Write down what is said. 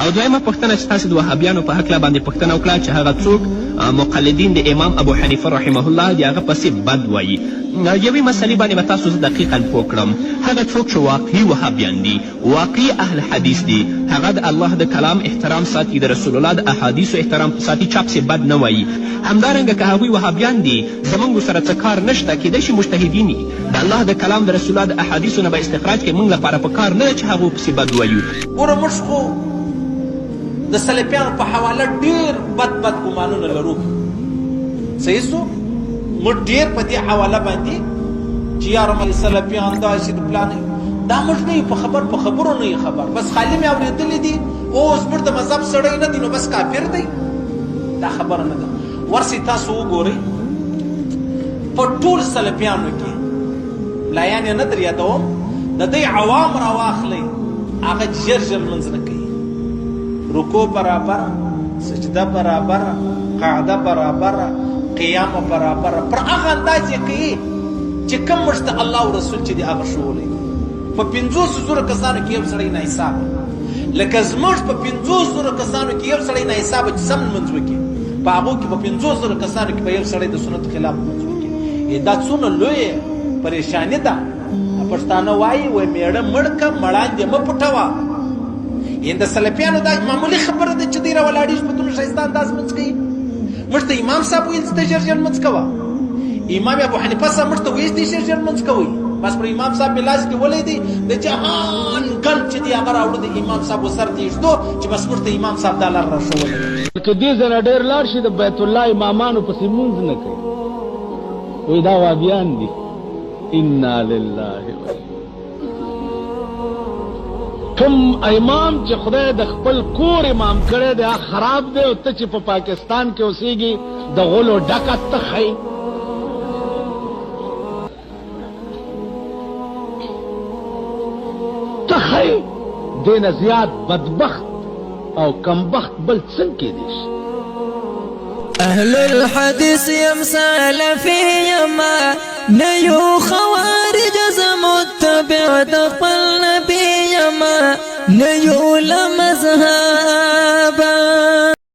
او دویمه پوښتنه چې تاسې د وهابیانو په هکله باندې پوښتنه وکړه چې هغه څوک مقلدین د امام ابو حنیفه رحمه الله د هغه پسې بد وایي، یوې مسئلې باندې به تاسو زه دقیقا پوه کړم. هغه څوک چې واقعي وهابیان دي، واقعي اهل حدیث دي، هغه د الله د کلام احترام ساتي، د رسول الله د احادیثو احترام ساتي، چا پسې بد نه وایي. همدارنګه که هغوی وهابیان دي، زموږ سره څه کار نشته، کیدای شي مجتهدین یي، د الله د کلام د رسول الله د احادیثو نه به استخراج کوي، موږ لپاره په کار نه ده چې هغو پسې بد وایو. ګوره موږ خو د سلفیانو په حواله ډیر بد بد ګمانونه لرو، صحیح سو؟ موږ ډیر په دې حواله باندې چې یاره مې سلفیان داسې د پلانې دا موږ نه یو په خبر، په خبرو نه یو خبر، بس خالي مې اورېدلي دي، اوس موږ د مذهب سړی نه دی نو بس کافر دی، دا خبره نه ده. ورسئ تاسو وګورئ په ټول سلفیانو کې ملایان یې نه در یادوم، د دوی عوام راواخلئ، هغه ژر ژر لمونځ نه کوي، رکوع برابره، سجده برابره، قعده برابره، قیام برابره، پر هغه انداز یې کوي چې کوم موږ ته الله او رسول چې دی هغه ښوولی دی. په 50,000 کسانو کې یو سړی ناحسابه، لکه زموږ په 50,000 کسانو کې یو سړی ناحسابه چې سم لمونځ وکړي، په هغو کې په 50,000 کسانو کې به یو سړی د سنت خلاف لمونځ وکړي. دا څونه لویه پریشاني ده. پښتانه وایي وای میړه مړ که مړاندې مه پټوه. ان د سلفیانو دا معمولي خبره ده چې دوی راولاړېږي په دومره ښایسته انداز لمونځ کوي. موږ ته امام صاحب ویل چې ته ژر ژر لمونځ کوه، امام ابو حنیفه صاحب موږ ته ویل چې ژر ژر لمونځ کوئ، بس پر امام صاحب مې لاس نیولی دی، د جهان ګند چې دی هغه راوړو د امام صاحب و سر ته ایږدو چې بس موږ ته امام صاحب دا لار راښوولې ده. که دې ځای نه ډېر لاړ شي د بیت الله امامانو پسې لمونځ نه کوي، وایي دا وابیان دي. انا لله و کوم امام چې خدای د خپل کور امام کړی دی هغه خراب دی، او ته چې په پاکستان کې اوسېږي د غولو ډکه ته ښیې. ته ښیې دې نه زیات بدبخت او کمبخت بل څنګه کېدی شي؟ اهل الحدیث یم سلفی یما، نه یو خوارج، زه متبع د خپل نبی یما، نه یو له مذهب